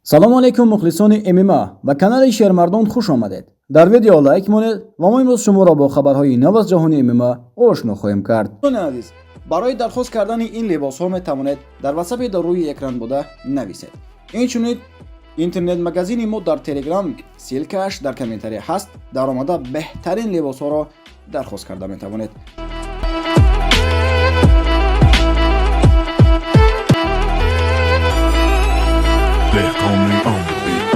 Салому алейкум, мухлисони ММА, ба канали Шермардон хуш омадед. Дар видео лайк монед ва мо имрӯз шуморо бо хабарҳои нав аз ҷаҳони ММА ошно хоҳем кард. Дӯстони азиз, барои дархост кардани ин либосҳо метавонед дар ватсапи дар рӯи экран буда нависед. Инчунин интернет-магазини мо дар Телеграм, ссылка ш дар комментария ҳаст, даромада беҳтарин либосҳоро дархост карда метавонед. Dehqoni on the beat.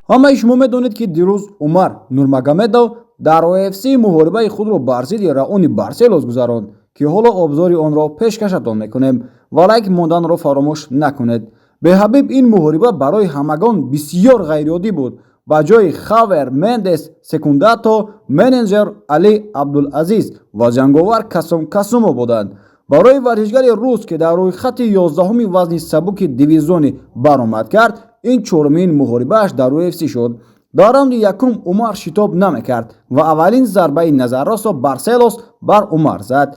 Ҳамаи шумо медонед, ки дирӯз Умар Нурмагомедов дар UFC муҳорибаи худро бар зидди Раони Барселос гузаронд, ки ҳоло обзори онро пешкашатон мекунем ва лайк монданро фаромӯш накунед. Беҳабиб, ин муҳориба барои ҳамагон бисьёр ғайриоддӣ буд. Ба ҷои Хавер Мендес Секундато, менеҷер Али Абдулазиз ва ҷанговар Касом Касумов буданд. Барои варзишгари рус, ки дар рӯйхати 11-уми вазни сабуки дивизионӣ баромад кард, ин чорумин муҳорибааш дар UFC шуд. Дар раунди якум Умар шитоб намекард ва аввалин зарбаи назаррасро Барселос бар Умар зад,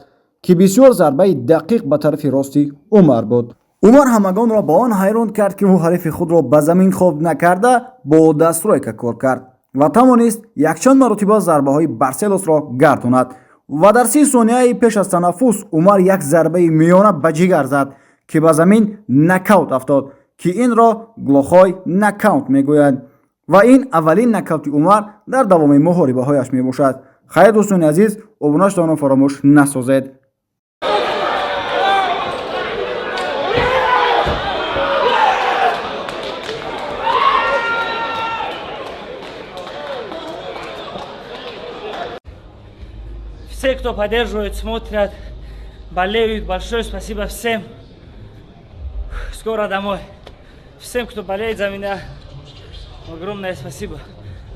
ки бисёр зарбаи дақиқ ба тарафи рости Умар буд. Умар ҳамагонро ба он ҳайрон кард, ки ӯ ҳарифи худро ба замин хоб накарда, бо дастройка кор кард ва тавонист якчанд маротиба зарбаҳои Барселосро гардонад. Ва дар 30 сонияи пеш аз танаффус Умар як зарбаи миёна ба ҷигар зад, ки ба замин нокаут афтод, ки инро глухой нокаут мегӯянд. Ва ин аввалин нокаути Умар дар давоми муҳорибаҳояш мебошад. Хайр, дӯстони азиз, обуна шуданро фаромӯш насозед. Все, кто поддерживает, смотрят, болеют, большое спасибо всем. Скоро домой. Всем, кто болеет за меня, огромное спасибо.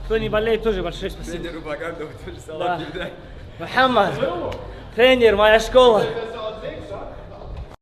Кто не болеет, тоже большое спасибо. Тренеру Багандову тоже салам Да. передай. Мухаммад, тренер, моя школа.